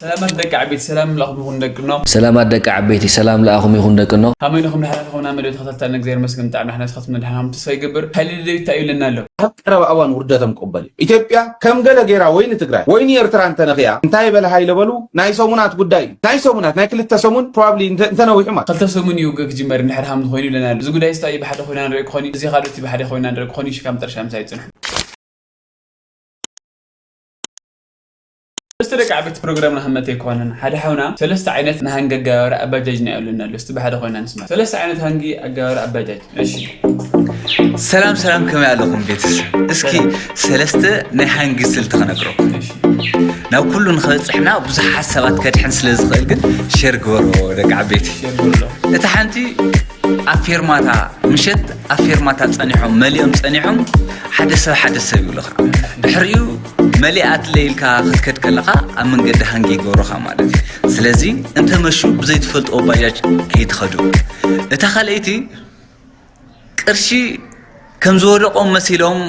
ሰላማት ደቂ ዓበይቲ፣ ሰላም ለኣኹም ይኹን ደቅኖ። ሰላማት ደቂ ዓበይቲ፣ ሰላም ለኣኹም ይኹን ደቅኖ። ከመይ ኢኹም? ደሓን ኢኹም? ኣመል ተኸታተልቲ፣ እግዚኣብሔር ይመስገን፣ ብጣዕሚ ደሓን፣ ንስኻትኩም ደሓን ኢኹም? ተስፋ ይገብር። ሓይሊ ልደት እንታይ ይብለና ኣሎ? ኣብ ቀረባ እዋን ውርደቶም ቅበል እዩ። ኢትዮጵያ ከም ገለ ገይራ ወይ ንትግራይ ወይ ንኤርትራ እንተነኺያ እንታይ በለ ሃይለ በሉ ናይ ሰሙናት ጉዳይ እዩ። ናይ ሰሙናት፣ ናይ ክልተ ሰሙን፣ ፕሮባብሊ እንተ- እንተነዊሑ ማለት። ክልተ ሰሙን እዩ ክጅመር፣ እንድሕር ሃም ዝኾይኑ ይብለና ኣሎ። እዚ ጉዳይ ስታይ ብሓደ ኮይና ንርኢ ክኾን እዩ፣ እዚ ካልኦት ብሓደ ኮይና ንርኢ ክኾን እዩ። ሽካ መጨረሻ ምሳይ ይጽንሑ። እስቲ ደቂ ዓበይቲ፣ ፕሮግራምና ክመተ ኣይኮነን። ሓደ ሓውና ሰለስተ ዓይነት ናይ ሃንጊ ኣገባብራ ኣባጃጅ ናይ ኣለና ኣሎ። እስቲ ብሓደ ኮይና ንስማ። ሰለስተ ዓይነት ሃንጊ ኣገባብራ ኣባጃጅ። እሺ። ሰላም ሰላም፣ ከመይ ኣለኹም ቤተሰብ? እስኪ ሰለስተ ናይ ሃንጊ ስልቲ ክነግረኩም። እሺ። ናብ ኩሉ ንክበፅሕና ብዙሓት ሰባት ከድሕን ስለ ዝኽእል ግን ሼር ግበርዎ ደቂ ዓበይቲ። ሸጉሎ። እታ ሓንቲ ኣብ ፌርማታ፣ ምሸት ኣብ ፌርማታ ጸኒሖም፣ መሊኦም ጸኒሖም፣ ሓደ ሰብ ሓደ ሰብ ይብሉኻ። ድሕሪኡ መሊኣትለ ኢልካ ክትከድ ከለኻ ኣብ መንገዲ ሃንጊ ይገብሩኻ ማለት እዩ። ስለዚ እንተመሹ ብዘይትፈልጥዎ ባጃጅ ከይትኸዱ። እታ ካልኣይቲ ቅርሺ ከም ዝወደቖም መሲሎም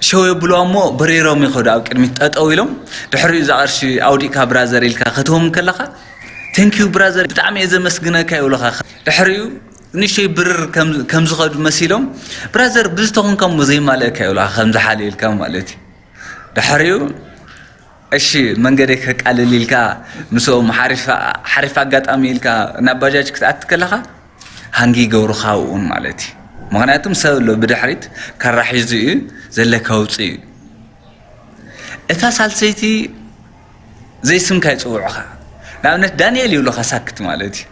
ሸው የብልዋ እሞ በሪሮም ይኸዱ ኣብ ቅድሚት ጠጠው ኢሎም። ድሕሪኡ እዛ ቅርሺ ኣውዲእካ ብራዘር ኢልካ ክትህቦም ከለኻ፣ ቴንኪዩ ብራዘር፣ ብጣዕሚ እየ ዘመስግነካ ይብሉኻ። ድሕሪኡ ንእሽተይ ብርር ከም ከም ዝኸዱ መሲሎም፣ ብራዘር ብዝተኾንካ እሞ ዘይማልእካ ይብሉኻ፣ ከምዚ ሓልየልካ ማለት እዩ። ድሕሪኡ እሺ መንገደይ ከቃልል ኢልካ ምስኦም ሓሪፍ ሓሪፍ ኣጋጣሚ ኢልካ ናብ ባጃጅ ክትኣቲ ከለኻ፣ ሃንጊ ይገብሩኻ ኣብኡን ማለት እዩ። ምኽንያቱም ሰብ ኣሎ ብድሕሪት ካራ ሒዙ እዩ፣ ዘለካ ውፅእ እዩ። እታ ሳልሰይቲ ዘይስምካ ይፅውዑኻ። ንኣብነት ዳንኤል ይብሉኻ፣ ሳክት ማለት እዩ።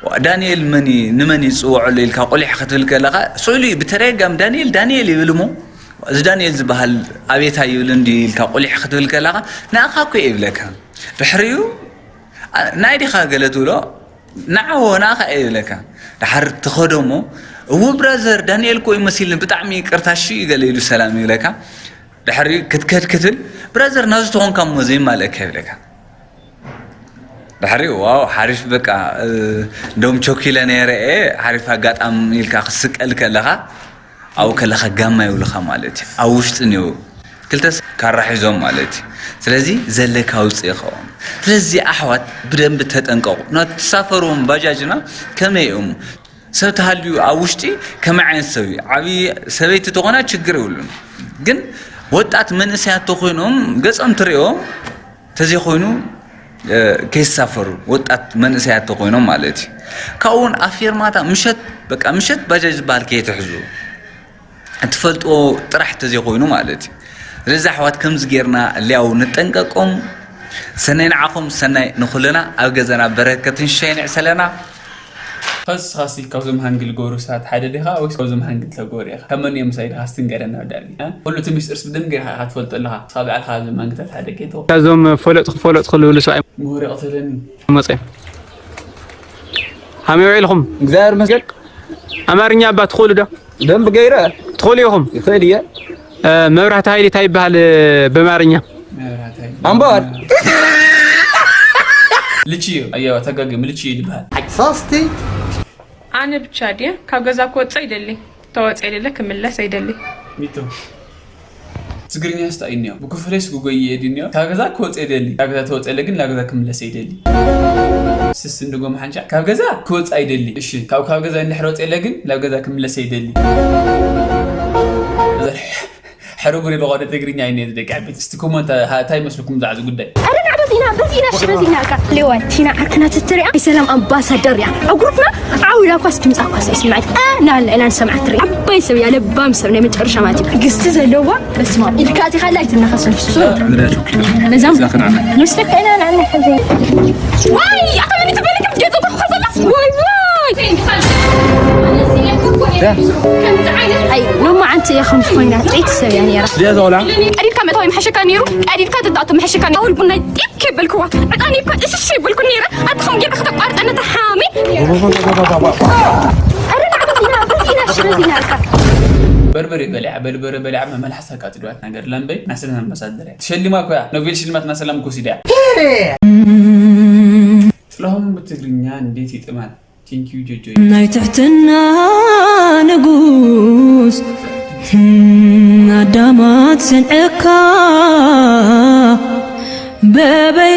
ዋ፣ ዳንኤል መን እዩ፣ ንመን እዩ ዝፅውዐሉ ኢልካ ቁሊሕ ክትብል ከለኻ፣ ስእሉ እዩ ብተደጋጋሚ ዳንኤል ዳንኤል ይብል እሞ፣ እዚ ዳንኤል ዝበሃል ኣቤታ ይብል እንዲ ኢልካ ቁሊሕ ክትብል ከለኻ፣ ንኣኻ እኮ እየ ይብለካ። ድሕሪኡ ኣ- ናይ ዲኻ ገለ ትብሎ፣ ንዓዎ ንኣኻ እየ ይብለካ። ድሓር ትኸዶ እሞ፣ እው ብራዘር ዳንኤል እኮ እዩ መሲልኒ፣ ብጣዕሚ ይቅርታ እሺ፣ ገለ ኢሉ ሰላም ይብለካ። ድሕሪ ክትከድ ክትብል፣ ብራዘር ናብዚ ተኾንካ እሞ ዘይማልእካ ይብለካ። ድሕሪ ዋው ሓሪፍ በቃ፣ እ፣ እንደውም ቸኩለ ነይረ እየ፣ ሓሪፍ ኣጋጣሚ ኢልካ ክስቀል ከለኻ ኣብኡ ከለኻ ጋማ ይብሉኻ ማለት እዩ። ኣብ ውሽጢ እኒኦ ክልተ ስ- ካራ ሒዞም ማለት እዩ። ስለዚ ዘለካ ውፅእ ይኸውን። ስለዚ ኣሕዋት ብደንብ ተጠንቀቑ። ና ትሳፈርዎም ባጃጅና ከመይ እዮም? ሰብ ተሃልዩ ኣብ ውሽጢ ከመይ ዓይነት ሰብ እዩ? ዓብዪ ሰበይቲ ተኾና ችግር የብሉን። ግን ወጣት መንእሰያት ተኾይኖም ገጾም ትሪኦ ተዘይኮይኑ እ፣ ከይሳፈሩ ወጣት መንእሰያት ተኾይኖም ማለት እዩ። ካብኡ እውን ኣብ ፌርማታ ምሸት በቃ ምሸት ባጃጅ ዝበሃል ከይትሕዙ፣ እትፈልጥዎ ጥራሕ ተዘይኮይኑ ማለት እዩ። ስለዚ ኣሕዋት ከምዚ ጌርና እልያው ንጠንቀቆም። ሰናይ ንዓኹም፣ ሰናይ ንኹልና። ኣብ ገዛና በረከትን ሸይን ይዕሰለና። ኸስ ኻሲ ካብዞም ሃንግል ጎሩ ሰባት ሓደ ዲኻ ወይስ ካብዞም ሃንግል ተጎሩ ኢኻ? ካብ መን እዮም ምሳይ ዲኻ? እስቲ ንገረና ወዳቢ። እ? ኩሉ እቲ ሚስጥርስ ብደንብ ጌርካ ኢኻ ትፈልጦ ኣለኻ። እስኻ ባዕልኻ ካብዞም ሃንግታት ሓደ ከይትኸውን። ካብዞም ፈለጥኩ ፈለጥኩ ዝብሉ ሰብኣይ እምሆ ሪቕ ተለኒ። መፅኦም ሃመይ ውዒልኩም? እግዚኣብሔር ይመስገን። ኣማርኛ እባ ትኽእሉ ዶ? ደንብ ገይረ ትኽእሉ ኢኹም። ይኽእል እየ። እ፣ መብራህቲ ሃይሊ እንታይ ይበሃል፣ እ፣ ብኣማርኛ? ኣምባዋር ልችዮ ኣየዋ ተጋጊሙ ልችዮ ይበሃል። ሶስቲ ኣነ ብቻ ድየ ካብ ገዛ ክወፅእ ይደሊ? ተወፅእ ይደለ ክምለስ ኣይደሊ። ሚቶ ትግርኛ ስታ እዩ እኒኦ ብክፍለይ ስጉጎይ እየ ድኒኦ ካብ ገዛ ክወፅእ ይደሊ። ካብ ገዛ ተወፅእለ ግን ናብ ገዛ ክምለስ ኣይደሊ። ስስ እንድጎም ሓንሻ ካብ ገዛ ክወፅእ ኣይደሊ። እሺ ካብ ካብ ገዛ እንድሕር ወፅእለ ግን ናብ ገዛ ክምለስ ኣይደሊ። ሕርቡር የበቆደ ትግርኛ እዩ ነዚ ደቂ ዓበይቲ። እስቲ ኮመንት እንታይ ይመስልኩም ብዛዕባ እዚ ጉዳይ? ኣረ ንዓ በዚና በዚና እሺ በዚና እካ ሌዋል ቲና ዓርክና ትትሪያ ናይ ሰላም ኣምባሳደር እያ። ዕጉርትና ዓው ኢላ ኳስ ድምፃ ኳስ ኣይስምዐት እ ናለ ኢላ ንሰምዓት ትርኢ ዓባይ ሰብ እያ ለባም ሰብ ናይ መጨረሻ ማለት እዩ። ትዕግስቲ ዘለዋ በስማ ኢልካ እቲ ካልእ ኣይትነኸስን ፍሱ ነዛም መስለካ ኢና ንዓና ሕዚ ዋይ ኣታ መን ትበልክ ገጽ ኮፍ ዘላ ዋይ ዋይ ኣይ ሎማዓንቲ እያ ከምዚ ኮይና ጥዒቲ ሰብ እያ ነይራ። ቀዲድካ ምእታው ይምሕሸካ ነይሩ። ቀዲድካ ትጣቶ ምሕሸካ ነይሩ። ኣውል ቡና ጢብ ከበልክዋ ዕጣን እኮ ጥሽሽ ይብልኩ ነይረ። ኣትኹም ጌርካ ከተቋርጠኒ ተሓሚ። ኣረ ንዓኻ ኢና በዚና ሽበዚና እካ በርበሬ በሊዓ በርበረ በሊዓ መመልሓስ ኣቃጽልዋት ነገር ላምበይ ናይ ሰላም ኣምባሳደር እያ። ተሸሊማ እኮ እያ ኖቤል ሽልማት ናይ ሰላም እኮ ወሲዳ እያ። ጥላሁን ብትግርኛ እንዴት ይጥማል። Thank you ጆጆ። ናይ ትሕትና ንጉስ ኣዳማት ሰንዕካ በበይ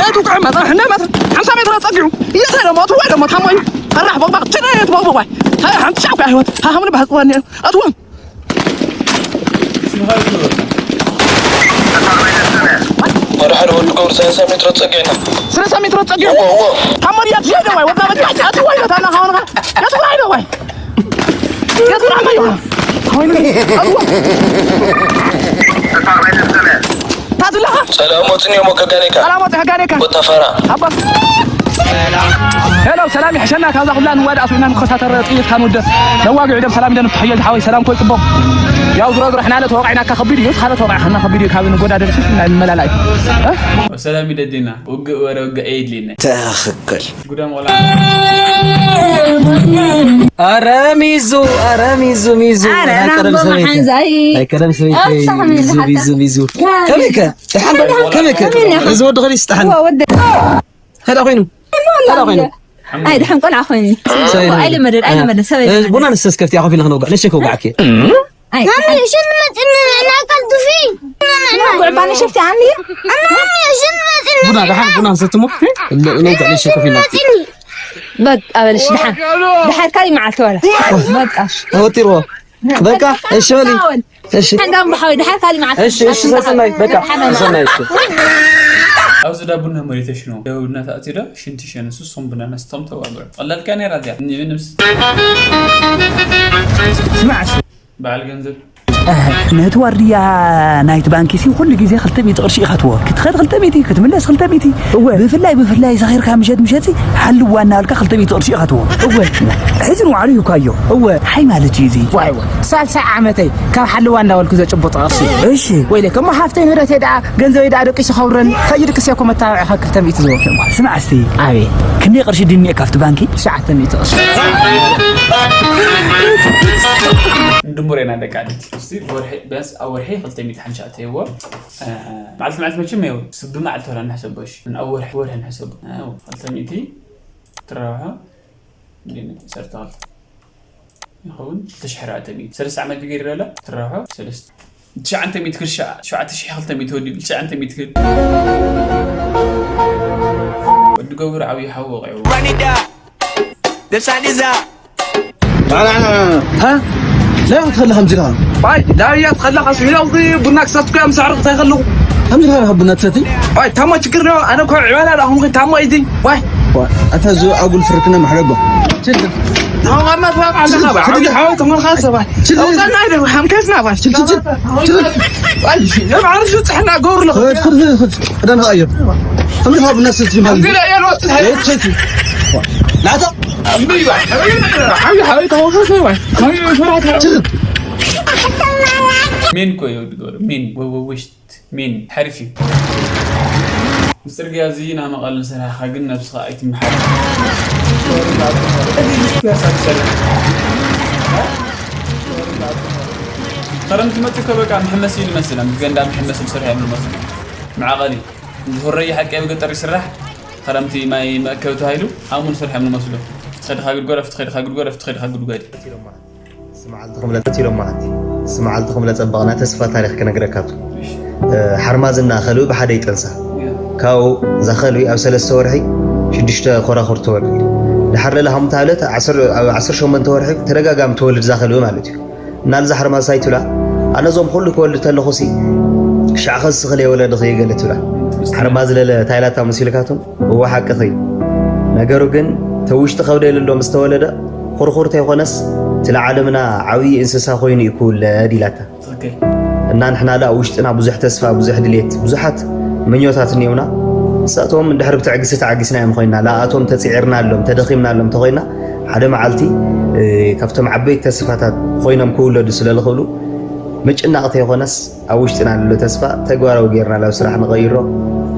እቱ ጥዑም መጠን ሕነ መትር ሓምሳ ሜትር ኣጸጊዑ። እየተ ደሞ፣ እትዋይ ደሞ፣ ታሞይ። ኣራሕ ቦቕባቕ፣ ችነ እየት ቦቕባቕ ዋይ። ሃይ፣ ሓንቲ ሻዕ እኮ እያ ህይወት። ሃ፣ ሃምኒ ባህጽ ዋን እያ። እትዎም። ወደ ሓደ ወዲ ገብሩ ሰላሳ ሜትሮ ጸጊዕና። ሰላሳ ሜትሮ ጸጊዑ። እዎ፣ እዎ። ታሞር ያት ሄደ ዋይ፣ ወዛ በቃ፣ እትዋይ ነው፣ ታና ሃውንኻ። ያት ዋይ ነው ዋይ። የት ብርሃን ባይዋ? ወይኔ፣ አልዋ። ታትላ። ሰላም ሞትን የሞ ከጋኔካ። ሰላም ሞት ከጋኔካ። ወተፈራ። ኣባ። ሄሎ፣ ሰላም ይሕሸና፣ ካብዛ ኩላ ንዋድ ኣስዊና ንኮሳተር ጥይት ካንወደ። ነዋግዕ ደም ሰላም ደም ትሕየል ሓወይ፣ ሰላም ኮይ ጽቡቕ። ያው ዝሮ ዝሮ ሕና ለተወቃዕና ከኸቢድ እዩ፣ ስኻ ለተወቃዕና ከኸቢድ እዩ፣ ካብ ንጎዳ ደርሲ ናይ መላላይ። እ? ሰላም ይደዲና፣ ውግእ ወረ ውግእ የድሊና። ትኽክል። ጉዳም ቆልዓ። ኣረ ሚዙ፣ ኣረ ሚዙ፣ ሚዙ። ኣረ ናይ ቀደም ናቦ ሰበይቲ። መሓዛይ። ናይ ቀደም ሰበይቲ። ኣብ ሳሚ ሚዙ፣ ዝሓታ። ሚዙ፣ ሚዙ። ከመይ ከ? ደሓን ዶ? ከመይ ከ? ከመይ ነህ? እዚ ወዲ ኸሊስ ደሓን። እዋ፣ ወዲ። ሄዳ ኮይኑ። ሄዳ ኮይኑ። ኣይ፣ ደሓን ቆልዓ ኮይኑ። ሰበይቲ። ኣይለመደን፣ ኣይለመደን፣ ሰበይቲ። እ፣ ቡና ንሰስ ከፍቲ፣ ኣኾፊ ንኽነውጋዕ። ንሽከ ውጋዕኪ። ኣይ፣ ማሚ፣ ሽንቲ መፂኒ፣ ናይ ቀልጡፊ። ጉዕባኒ ሽፍቲ ኣኒ። ማሚ፣ ሽንቲ መፂኒ። ቡና፣ ደሓን ቡና ንሰትሞ። ን-፣ ንውጋዕ፣ ንሽከ ኮፊ ንላኪ። በቃ በልሽ፣ ደሓን። ደሓን ካሊእ መዓልቲ ዋላ። በቃ፣ እሺ። ተወጢርዎ። በቃ፣ እሺ በሊ። እሺ። ሓንዳም ብሓወይ፣ ደሓን ካሊእ መዓልቲ። እሺ፣ እሺ፣ ሰሰናይ፣ በቃ፣ ሰሰናይ፣ እሺ። ኣብዚ ዳ ቡና መሬተሽ ነው። ያው ቡና ተኣትዩ ዶ? ሽንቲ ሸንሱ፣ ሶም ቡና ነስቶም ተዋግዑ። ቀላል ካኔራ እዚኣ። ንምንምስ። ስማዕ፣ በዓል ገንዘብ። ነቲ ዋርድያ ናይቲ ባንኪ ሲ ኩሉ ግዜ ክልተ ሚእቲ ቅርሺ ኢኻ ትወ። ክትኸድ ክልተ ሚእቲ፣ ክትምለስ ክልተ ሚእቲ። እወ። ብፍላይ፣ ብፍላይ ሰኺርካ ምሸት፣ ምሸት ሲ ሓልዋ እናበልካ ክልተ ሚእቲ ቅርሺ ኢኻ ትወ። እወ። ሕዚ ንባዕሉ ይኳዮ። እወ። እንታይ ማለት እዩ እዚ? ዋይ፣ ዋይ። ሳልሳይ ዓመተይ ካብ ሓልዋ እናበልኩ ዘጭብጦ ቅርሺ። እሺ። ወይለከ፣ እሞ ሃፍተይ ንብረተይ ደኣ፣ ገንዘበይ ደኣ ደቂሱ ከብረን፣ ከይድቅስ እኮ መታወዒኻ ክልተ ሚእቲ ዝወ። ስማዕ እስቲ። ኣቤት። ክንደይ ቅርሺ ድንኤ ካብቲ ባንኪ? ትሽዓተ ሚእቲ ቅርሺ። ንድምሮ ኢና ደቂ ዓዲ። እስቲ ብወርሒ፣ ቢያንስ ኣብ ወርሒ ክልተ ሚእቲ ሓንሻዕ ተይዎ። እ፣ መዓልቲ መዓልቲ መቸም የው፣ ስብ መዓልቲ ወላ ንሕሰቦ፣ እሺ። ኣብ ወርሒ፣ ወርሒ ንሕሰቦ። እ፣ ክልተ ሚእቲ ትራብሖ፣ እንዴ፣ ሰርተዋል። ይኸውን፣ ክልተ ሽሕ ኣርባዕተ ሚእቲ። ሰለስተ ዓመት ገይሩ ደላ፣ ትራብሖ፣ ሰለስተ። ትሽዓተ ሚእቲ ክል፣ ሸ-፣ ሸውዓተ ሽሕ ክልተ ሚእቲ ወዲኡ፣ ትሽዓተ ሚእቲ ክል። ወዲ ገብሩ ዓብዪ ሓዊ ወቒዕዎ። Run it up. The sun is up. ና፣ ና፣ ና፣ ና። ሃ? ዳዊት ከለኻ ከምዚ ኢልካ? ዋይ፣ ዳዊት ከለኻ ስሚላ ውዲ ቡና ክሰትኩ እያ፣ ምስ ኣዕሩኽተይ ከለኹ። ከምዚ ኢልካ ኢኻ ቡና ትሰቲ? ዋይ፣ ታሞ ችግር ነው። ኣነ እኮ ዕባላ ዳኹም ኾይ ታሞ ኢዚ። ዋይ። ዋይ፣ ኣታ እዚ ኣጉል ፍርክና ማሕረጎ። ችል፣ ችል። ታሞ ማማ ትባዕ ኣለኻ፣ ችል፣ ችል። ዓብዪ ሓወይ ተመልኻ ሰባ። ችል፣ ችል። ኣውጣና ኢለ፣ ሃምከስና ባሽ። ችል፣ ችል፣ ችል። ችል። ዋይ፣ እሺ፣ የም ዓርሹ ጽሕና ገውር ለኹ። ኽድ፣ ኽድ፣ ኽድ፣ ኽድ። ክዳን ኸኣዮ። ከምዚ ኢልካ ቡና ትሰቲ ማለት። ከምዚ ኢለ እየ ልወጽእ። ኤ፣ ትሰቲ። ናታ። ሜን እኮ እዩ ወዲ ገብረ። ሜን፣ ወ-፣ ወ-፣ ውሽት፣ ሜን፣ ሓሪፍ እዩ። ብፅርግያ እዚ ናብ መቐለ ንሰራሕኻ ግን ነብስኻ ኣይትምሓር። እዚ ፒያሳ ትሰርሕ። ከረምቲ መፂ እኮ በቃ መሐመሲ እዩ ዝመስል። ኣብ ገንዳ መሐመሲ ዝሰርሕ እዮም ዝመስሉ። መዓቐሊ። እዚ ሁረይ ሓቂ ኣብ ገጠር ይስራሕ። ከረምቲ ማይ መእከቢ ተባሂሉ ኣብኡ ንሰርሕ እዮም ዝመስሉ። ፍትኸድኻ ጉድጓድ፣ ፍትኸድኻ ጉድጓድ፣ ፍትኸድኻ ጉድጓድ። ስመዓልትኹም ለጸ-፣ ኢሎም መዓልቲ። ስመዓልትኹም ለጸበቕና ተስፋ ታሪኽ ክነግረካ። እ፣ ሓርማዝና ከልቢ ብሓደ ይጠንሳ። ካብኡ እዛ ከልቢ ኣብ ሰለስተ ወርሒ ሽዱሽተ ኮራኹር ትወልድ። ድሓር ለለ ሃምታ ዕለት ዓሰርተ ሸሞንተ ወርሒ ተደጋጋሚ ትወልድ እዛ ከልቢ ማለት እዩ። እናልዛ ሓርማዝ እንታይ ትብላ? ኣነ እዞም ኩሉ ክወልድ ተለኹሲ፣ ሻዕኸ ዝስኽል የወለድኺ ገለ ትብላ። ሓርማዝ ለለ እንታይ ኢላታ መሲልካትኩም? እወ ሓቅኺ። ነገሩ ግን እቲ ውሽጢ ከብደ ለሎ ምስ ተወለደ፣ ኩርኩር ተይኮነስ እቲ ለዓለምና ዓብዪ እንስሳ ኮይኑ እዩ ክውለድ ኢላታ። ትኽክል። እና ንሕና ላ ውሽጥና ብዙሕ ተስፋ፣ ብዙሕ ድሌት፣ ብዙሓት ምኞታት እኒኦምና። ንሳቶም እንድሕር ብትዕግስቲ ተዓጊስና እዮም ኮይንና። ላኣቶም ተፂዒርናሎም፣ ተደኺምናሎም ተኮይና፣ ሓደ መዓልቲ፣ እ፣ ካብቶም ዓበይቲ ተስፋታት ኮይኖም ክውለዱ ስለ ዝኽእሉ፣ ምጭናቕ ተይኮነስ ኣብ ውሽጥና ዘሎ ተስፋ ተግባራዊ ጌርና ናብ ስራሕ ንቐይሮ።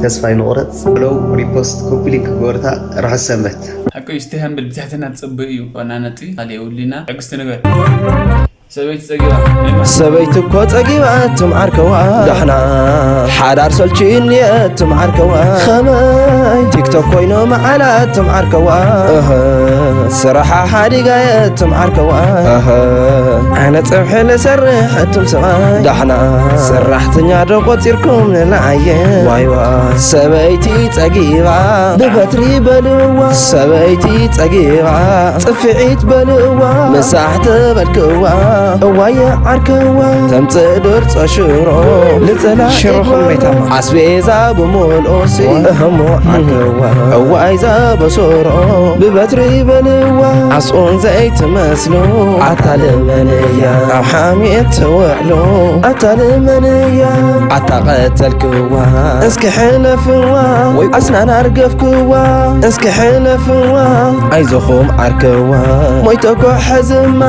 ተስፋ ይንቑረፅ። ብለው ሪፖስት ኮፒ ሊንክ ክገብርታ ርሑስ ሰንበት። ሓቂ እዩ፣ እስቲ ሃምብል ብትሕትና ትጽበዩ እዩ። ዋና ነጥቢ ካልእ የብሉና። ትዕግስቲ ንግበር። ሰበይቲ ጸጊባ። ሰበይቲ እኮ ጸጊባ ትም ዓርከዋ። ዳሕና ሓዳር ሰልችኒ እየ ትም ዓርከዋ። ኸመይ ቲክቶክ ኮይኑ መዓላ ትም ዓርከዋ። እህ፣ ስራሓ ሓዲጋ እየ ትም ዓርከዋ። እህ፣ ኣነ ጸብሒ ልሰርሕ እትም ሰብኣይ። ዳሕና ሰራሕተኛ ዶ ቆጺርኩም ንለዓየ። ዋይ ዋይ። ሰበይቲ ጸጊባ ብበትሪ በልዋ። ሰበይቲ ጸጊባ ጽፍዒት በልዋ። ምሳሕ ተበልክዋ እዋየ ዓርከዋ። ተምጽእ ድርጾ ሽሮ ልጽላ ሽሮ ኢድዋ። ከመይ ተማ? ኣስቤዛ ብምልኦሲ እህሞ ዓርከዋ። እዋይ ዘበሰሮ ብበትሪ በልዋ። ኣስኡን ዘይትመስሉ ኣታ ልመን እያ? ኣብ ሓሜት ትውዕሉ ኣታ ልመን እያ? ኣታ ቀተልክዋ እስኪ ሕለፍዋ። ወይ ኣስናን ኣርገፍክዋ እስኪ ሕለፍዋ። ኣይዞኹም ዓርከዋ ሞይተኮ ሕዝማ።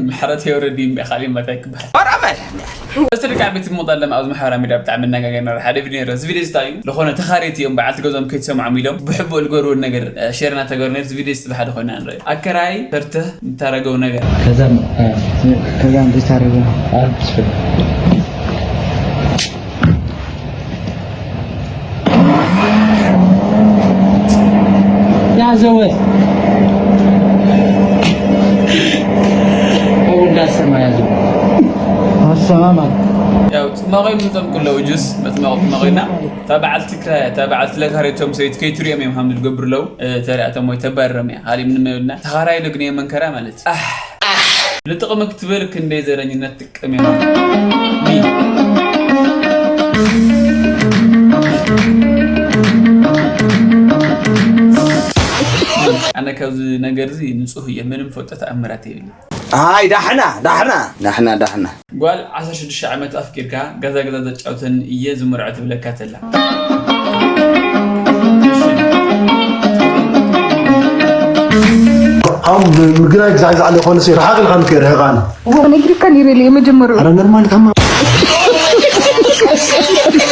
ምሕረት የውርድ እምቢ፣ ካሊእ መታይ ክበሃል። ኧረ መድሃኒዓለም። እስቲ ደቂ ዓበይቲ ምቕዳል ለማ ኣብዚ ማሕበራዊ ሚድያ ብጣዕሚ መነጋገሪ ነይሩ። ሓደ ቪድዮ ነይሩ። እዚ ቪድዮ እዚ እንታይ እዩ? ዝኾነ ተኻረይቲ እዮም በዓልቲ ገዝኦም ከይትሰምዖም ኢሎም ብሕቡእ ልገብርዎ ነገር፣ እ፣ ሼር እናተገበረ ነይሩ። እዚ ቪድዮ እዚ ብሓደ ኮይና ንርኢ። ኣከራይ ፈርተህ እንታረገው ነገር። ከዛ፣ እ፣ ከዛ እንታረገው። ያዘወ። አቡ እንዳሰማ ያዘወ። አሰማ ማለት። ያው ጽማቆ ይምንጠም ኩለው ጁስ መጽማቆ ጽማቆ ኢና። እታ በዓልቲ ክራይ፣ እታ በዓልቲ ለካሬቶም ሰይት ከይትሪኦም እዮም ሃምብል ገብርለው፣ እ፣ ተሪኣቶም ወይ ተባረሮም እያ። ካሊእ ምንም የብልና። ተኻራይ ለግንዮ መንከራ ማለት። ኣሕ! ልጥቕሚ ክትብል ክንደይ ዘረኝነት ጥቅም የብሉን። ሚ። ኣነ ካብዚ ነገር እዚ ንጹህ እየ፣ ምንም ፈልጦ ተኣምራት የብለይ። ኣይ ዳሕና፣ ዳሕና፣ ዳሕና፣ ዳሕና። ጓል ዓሰርተ ሽዱሽተ ዓመት ኣፍቂርካ፣ ገዛ ገዛ ዘጫውተኒ እየ ዝምርዖ ትብለካ ተላ። ኣብ ምግናይ ግዛዕ ግዛዕ ዝኾነ ሲ ረሓቕ ኢልካ ንከይ ርሕቓና። እዎ ነጊርካ ነይረ ኢለ የመጀመሪያኡ። ኣረ ኖርማል ካማ።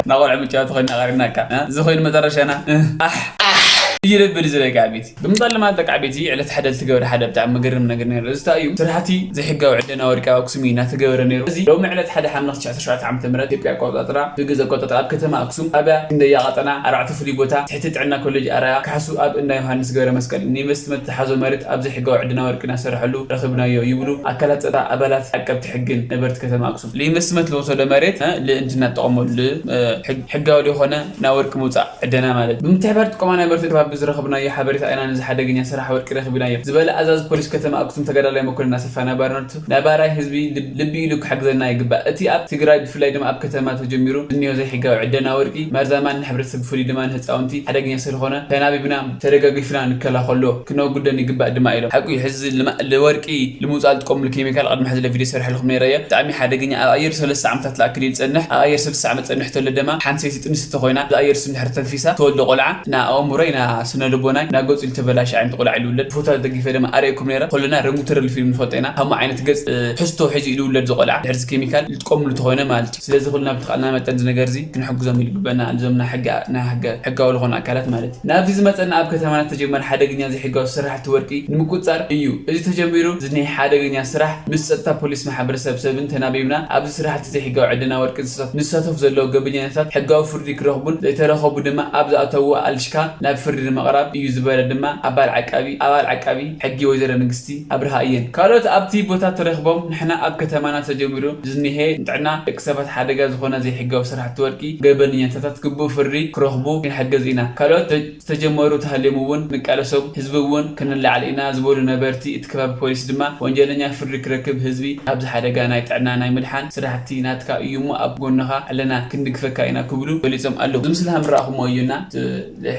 ናቆልዑ ምጫወት ኾይና ቀሪብናካ። እ? እዚ ኾይኑ መጨረሻና። እ? ኣሕ! ኣሕ! ይለብል ዝለጋ ቤት። ብምጣል ድማ ደቂ ዓበይቲ ዕለት ሓደ ልትገበረ ሓደ ብጣዕሚ መገረም ነገር ነይሩ። እዚ እንታይ እዩ? ስራሕቲ ዘይሕጋዊ ዕደና ወርቂ ኣብ ኣክሱም እዩ እናተገበረ ነይሩ። እዚ ሎሚ ዕለት ሓደ ሓምለ ክልተ ሺሕ ዓሰርተ ሸውዓተ ዓመተ ምህረት ኢትዮጵያ ኣቆጻጽራ፣ ብግዜ ኣቆጻጽራ ኣብ ከተማ ኣክሱም ጣብያ ክንደያ ቀጠና ኣርባዕተ ፍሉይ ቦታ ትሕቲ ጥዕና ኮሌጅ ኣራያ ካሕሱ ኣብ እንዳ ዮሃንስ ገብረ መስቀል ንኢንቨስትመንት ዝሓዞ መሬት ኣብ ዘይሕጋዊ ዕደና ወርቂ እናሰረሐሉ ረኺብናዮ ይብሉ ኣካላት ጸጥታ፣ ኣባላት ዓቀብቲ ሕግን ነበርቲ ከተማ ኣክሱም። ንኢንቨስትመንት ዝወሰዶ መሬት፣ እ፣ ልእንቲ እናተጠቐመሉ፣ እ፣ ሕግ-፣ ሕጋዊ ዘይኮነ ናይ ወርቂ ምውጻእ ዕደና ማለት። ብምትሕብባር ጥቆማ ነበርቲ ከባቢ ዝረኸብናዮ ሓበሬታ ኢና ነዚ ሓደገኛ ስራሕ ወርቂ ረኺብናዮ ዝበለ ኣዛዚ ፖሊስ ከተማ ኣክሱም ተጋዳላይ መኮንን ኣሰፋ ነባርነቱ ነባራይ ህዝቢ ልብ-፣ ልቢ ኢሉ ክሕግዘና ይግባእ። እቲ ኣብ ትግራይ ብፍላይ ድማ ኣብ ከተማ ተጀሚሩ ዝኒሆ ዘይሕጋዊ ዕደና ወርቂ መርዛማን ንሕብረተሰብ ብፍሉይ ድማ ንህፃውንቲ ሓደገኛ ስለኾነ ተናቢብና ተደጋጊፍና ንከላኸሎ ክነውግደን ይግባእ ድማ ኢሎም። ሓቁ እዩ፣ ሕዚ ልማ-፣ ልወርቂ ልምውፃእ ዝጥቀምሉ ኬሚካል ቅድሚ ሕዚ ለቪድዮ ሰሪሐልኩም ነይረ እየ። ብጣዕሚ ሓደገኛ፣ ኣብ ኣየር ሰለስተ ዓመታት ዝኣክል እዩ ዝፀንሕ። ኣብ ኣየር ሰለስተ ዓመት ፀንሕ ተሎ ድማ ሓንቲ ሰይቲ ጥንሲ ተኮይና ብኣየር ስም ድሕሪ ተንፊሳ ተወልዶ ቆልዓ ና ኣእምሮይ ና ስነ ልቦናይ ና ገጹ ዝተበላሸ ዓይነት ቆልዓ እዩ ዝውለድ። ብፎቶ ተደጊፈ ድማ ኣርእየኩም ነይረ። ኩልና ረንጉ ተረል ፊልም ንፈልጦ ኢና። ከምኡ ዓይነት ገጽ፣ እ፣ ሕዝቶ ሒዙ እዩ ዝውለድ እዚ ቆልዓ። ድሕሪ እዚ ኬሚካል ዝጥቀምሉ ተኾይነ ማለት እዩ። ስለዚ ኩልና ብተኻእልና መጠን እዚ ነገር እዚ ክንሕግዞም ይግበና። እዞም ናይ ሕጊ፣ ናይ ሕገ-፣ ሕጋዊ ዝኾኑ ኣካላት ማለት እዩ። ናብዚ ዝመጸና ኣብ ከተማና ዝተጀመረ ሓደገኛ ዘይሕጋዊ ስራሕቲ ወርቂ ንምቁጽጻር እዩ። እዚ ተጀሚሩ ዝኒሀ ሓደገኛ ስራሕ ምስ ጸጥታ ፖሊስ ማሕበረሰብ ሰብን ተናቢብና ኣብዚ ስራሕቲ ዘይሕጋዊ ዕደና ወርቂ ዝሳተፉ ዘለዉ ገበኛታት ሕጋዊ ፍርዲ ክረኽቡን ዘይተረኸቡ ድማ ኣብ ዝኣተውዎ ኣልሽካ ናብ ፍርዲ ንምቕራብ እዩ ዝበለ ድማ ኣባል ዓቃቢ ኣባል ዓቃቢ ሕጊ ወይዘሮ ንግስቲ ኣብርሃ እየን። ካልኦት ኣብቲ ቦታ ተረኽቦም ንሕና ኣብ ከተማና ተጀሚሩ ዝኒሄ ንጥዕና ደቂ ሰባት ሓደጋ ዝኾነ ዘይሕጋዊ ስራሕቲ ወርቂ ገበነኛታት ግቡእ ፍርዲ ክረኽቡ ክንሕግዝ ኢና። ካልኦት ዝተጀመሩ ተሃልዮም እውን ንቃለሶም ህዝቢ እውን ክንላዓል ኢና ዝበሉ ነበርቲ እቲ ከባቢ ፖሊስ ድማ ወንጀለኛ ፍርዲ ክረክብ ህዝቢ ኣብዚ ሓደጋ ናይ ጥዕና ናይ ምድሓን ስራሕቲ ናትካ እዩ እሞ ኣብ ጎንኻ ኣለና ክንድግፈካ ኢና ክብሉ ገሊጾም ኣለዉ። እዚ ምስሊ ከም ዝረኣኹሞ እዩና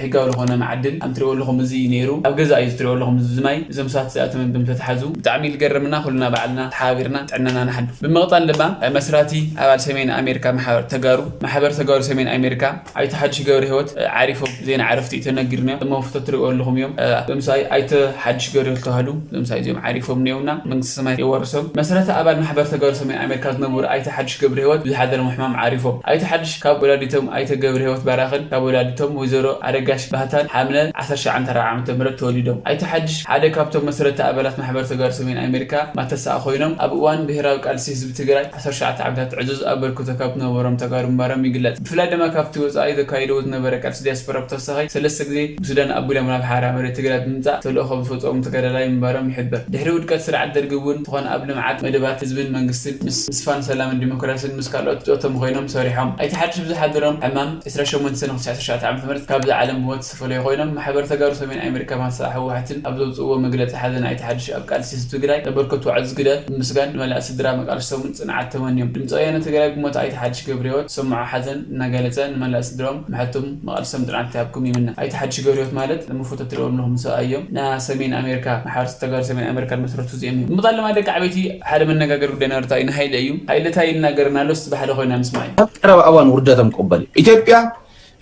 ሕጋዊ ዝኾነ መዓድን ከም ትሪእዎ ኣለኹም እዚ እዩ ነይሩ ኣብ ገዛ እዩ ትሪእዎ ኣለኹም እዚ ማይ እዞም ሰባት እዚኣቶም ብምተትሓዙ ብጣዕሚ ዝገርምና ኩልና ባዕልና ተሓባቢርና ጥዕናና ንሓሉ። ብምቕፃል ድማ መስራቲ ኣባል ሰሜን ኣሜሪካ ማሕበር ተጋሩ ማሕበር ተጋሩ ሰሜን ኣሜሪካ ኣይተ ሓድሽ ገብረ ህይወት ዓሪፎም ዜና ዕረፍቲ እዩ ተነጊርና። እሞ ፍቶ ትሪእዎ ኣለኹም እዮም። ብምሳይ ኣይተ ሓድሽ ገብረ ህይወት ተባህሉ ብምሳይ እዚኦም ዓሪፎም ነውና መንግስቲ ሰማይ የወርሶም። መስረቲ ኣባል ማሕበር ተጋሩ ሰሜን ኣሜሪካ ዝነበሩ ኣይተ ሓድሽ ገብረ ህይወት ብዝሓደሮም ሕማም ዓሪፎም። ኣይተ ሓድሽ ካብ ወላዲቶም ኣይተ ገብረ ህይወት ባራኽን ካብ ወላዲቶም ወይዘሮ ኣረጋሽ ባህታን ሓምለ ዓሰርተ ትሽዓተ ዓመተ ምህረት ተወሊዶም። ኣይተ ሓድሽ ሓደ ካብቶም መስረቲ ኣባላት ማሕበር ተጋሩ ሰሜን ኣሜሪካ ማተሰኣ ኮይኖም ኣብ እዋን ብሄራዊ ቃልሲ ህዝቢ ትግራይ ዓሰርተ ትሽዓተ ዓመታት ዕዙዝ ኣበርክቶ ካብ ዝነበሮም ተጋሩ ምንባሮም ይግለጽ። ብፍላይ ድማ ካብቲ ወጻኢ ዘካይድዎ ዝነበረ ቃልሲ ዲያስፖራ ብተወሳኺ ሰለስተ ግዜ ብሱዳን ኣቢሎም ናብ ሓራ መሬት ትግራይ ብምምጻእ ተልእኾ ዝፈጸሙ ተጋዳላይ ምንባሮም ይሕበር። ድሕሪ ውድቀት ስርዓት ደርጊ እውን ዝኾነ ኣብ ልምዓት መደባት ህዝብን መንግስትን ምስ ምስፋን ሰላምን ዲሞክራሲን ምስ ካልኦት እቶቶም ኮይኖም ሰሪሖም። ኣይተ ሓድሽ ብዝሓደሮም ሕማም ዕስራ ሸሞንተ ሰነ ክልተ ሺሕ ዓሰርተ ትሽዓተ ዓመተ ምህረት ካብዚ ዓለም ብሞት ዝተፈለዩ ኮይኖም ማሕበር ተጋሩ ሰሜን ኣሜሪካ ማተሰኣ ህወሓትን ኣብ ዘውፅእዎ መግለፂ ሓዘን ኣይተ ሓድሽ ኣብ ቃልሲ ህዝቢ ትግራይ ዘበርከትዎ ዕዙዝ ግደ ብምስጋን ንመላእ ስድራ መቃልስቶምን ፅንዓት ተመንዮም። ድምፂ ወያነ ትግራይ ብሞት ኣይተ ሓድሽ ገብረህይወት ዝሰምዖ ሓዘን እናገለፀ ንመላእ ስድርኦም ምሕረትን መቃልስቶምን ፅንዓት ይሃብኩም ይምነ። ኣይተ ሓድሽ ገብረህይወት ማለት መፎቶ ትሪእዎም ኣለኹም ሰብኣይ እዮም። ናይ ሰሜን ኣሜሪካ ማሕበር ተጋሩ ሰሜን ኣሜሪካ ዝመስረቱ እዚኦም እዮም። ብምቕፃል ድማ ደቂ ዓበይቲ ሓደ መነጋገሪ ጉዳይ ናርታ እዩ ንሃይለ እዩ። ሃይለ እንታይ ይናገረና ኣሎ እስቲ ብሓደ ኮይና ምስማዕ እዩ። ኣብ ቀረባ እዋን ውርደቶም ክቕበል እዩ። ኢትዮጵያ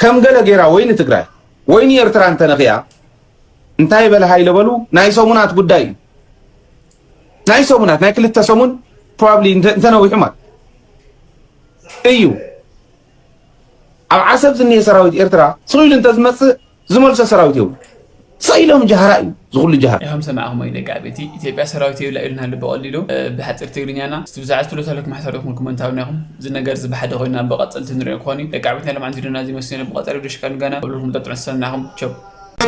ከም ገለ ገይራ ወይ ንትግራይ ወይ ንኤርትራ እንተነኺያ እንታይ በለ ሃይለ በሉ ናይ ሰሙናት ጉዳይ እዩ። ናይ ሰሙናት ናይ ክልተ ሰሙን probably እንተነዊሑ ማለት እዩ። ኣብ ዓሰብ ዝኒሀ ሰራዊት ኤርትራ ስቕ ኢሉ እንተዝመፅእ ዝመልሶ ሰራዊት የብሉ። ሰኢሎም ጃህራ እዩ ዝኹሉ ጃህራ። ኢኹም ሰማዕኹሞ እዩ ደቂ ዓበይቲ ኢትዮጵያ ሰራዊት የብላ ኢሉና ኣሎ ብቐሊሉ። ብሓፂር ትግርኛና እስቲ ብዛዕባ ትብሎ ተለኩም ሓሳብ ኢኹም ኮመንት ሃቡና ኢኹም። እዚ ነገር እዚ ብሓደ ኮይና ብቐፀልቲ ንሪኦ ክኾን እዩ። ደቂ ዓበይቲ ናይ ሎማዓንቲ ቪድዮና እዚ መስሉ ነይሩ። ብቐፃሊ ቪድዮ ሽቃ ንገና። ኩልኹም ጠጥዑ ሰናኹም። ቸው።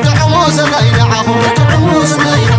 ጥዑሙ ሰብኣይ ንዓኹም ጥዑሙ ሰብኣይ